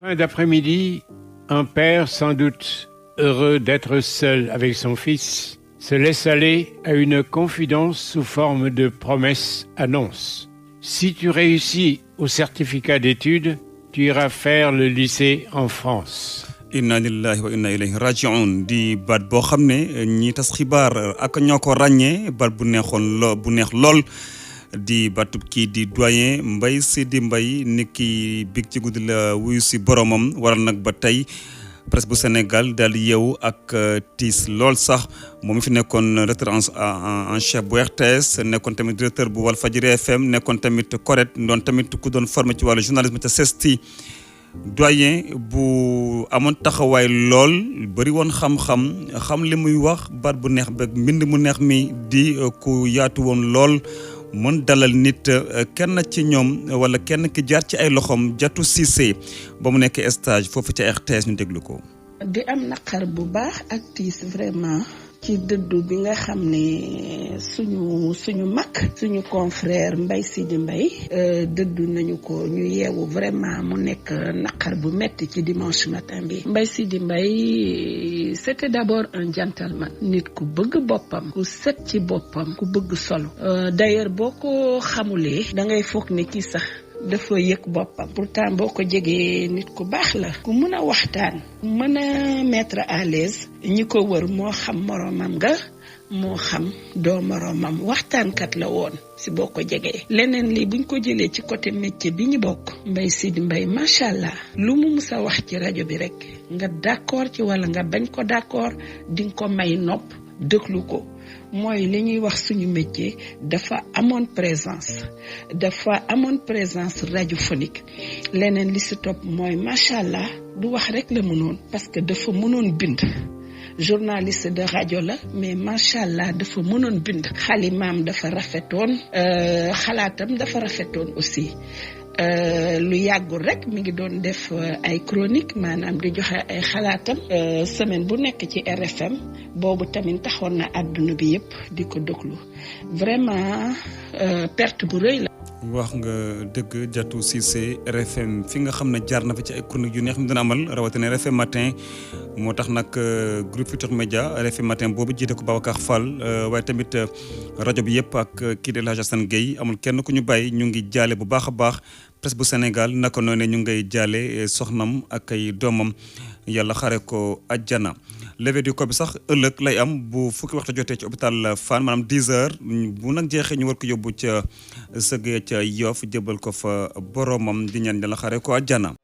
Fin d'après-midi, un père sans doute heureux d'être seul avec son fils se laisse aller à une confidence sous forme de promesse-annonce. Si tu réussis au certificat d'études, tu iras faire le lycée en France. inna lillahi wa inna ilayhi raji'un di baat boo xam ne ñi tas xibaar ak ñoo ko ràññee baat bu neex lool di baatub kii di doyen Mbaye Sidi Mbaye niki big ci guddi la wuyu si boromam waral nag ba tey presse bu Sénégal daal di yeewu ak tiis lool sax moom mi fi nekkoon rédacteur en chef bu RTS nekkoon tamit directeur bu Walfadjri FM nekkoon tamit correct doon tamit ku doon formé ci wàllu journalisme te CESTI doyen bu amoon taxawaay lool bëri woon xam li muy wax baat bu neex ba mbind mu neex mi di ku yaatu woon lool mën dalal nit kenn ci ñoom wala kenn ki jaar ci ay loxoom Diatou Cissé ba mu nekk stage foofu ca RTS ñu déglu ko. di am naqar bu baax ak tiis vraiment ci dëddu bi nga xam ne suñu mag suñu confrère Mbaye Sidi Mbaye dëddu nañu ko ñu yeewu vraiment mu nekk naqar bu metti ci dimanche matin bi. Mbaye Sidi Mbaye c'était d'abord un gentleman, nit ku bëgg boppam, ku set ci boppam, ku bëgg solo. D'ailleurs boo ko xamulee da ngay foog ne kii sax dafa yëg boppam. Pourtant boo ko jegee nit ku baax la, ku mën a waxtaan, mën a mettre à l'aise ñi ko wër, moo xam moromam nga moo xam doo moromam, waxtaankat la woon si boo ko jegee. Leneen li buñ ko jëlee ci côté métier bi ñu bokk, Mbaye Sidi Mbaye macha allah lu mu mus a wax ci rajo bi rek nga d'accord ci wala nga bañ ko d'accord di nga ko may nopp déglu ko. mooy li ñuy wax suñu métier dafa amoon présence radiophonique. leneen li si topp mooy macha allah du wax rek la mënoon, parce que dafa mënoon bind. journaliste de rajo la mais macha allah dafa mënoon bind. xalimaam dafa rafetoon, xalaatam dafa rafetoon aussi. lu yàggul rek mi ngi doon def ay chronique, maanaam di joxe ay xalaatam semaine bu nekk ci RFM. boobu tamit taxoon na àdduna bi yëpp di ko déglu. vraiment perte bu rëy la. wax nga dëgg Diatou Cissé RFM fi nga xam ne jaar na fa ci ay chronique yu neex mi dana amal rawatina RFM matin moo tax nag groupe Futurs Médias RFM matin boobu jiite ko Babacar Fall waaye tamit rajo bi yëpp ak kii de El Hadj Assane Gueye amul kenn ku ñu bàyyi ñu ngi jaale bu baax a baax presse bu Sénégal naka noonu ñu ngay jaale soxnam ak ay doomam yàlla xare ko àjjana. levée du corps bi sax ëllëg lay am bu fukki waxtu jotee ci hôpital Fann maanaam 10 heures bu nag jeexee ñu war ko yóbbu ca sëgee ca Yoff jëbal ko fa boromam di ñaan yàlla xare ko àjjana.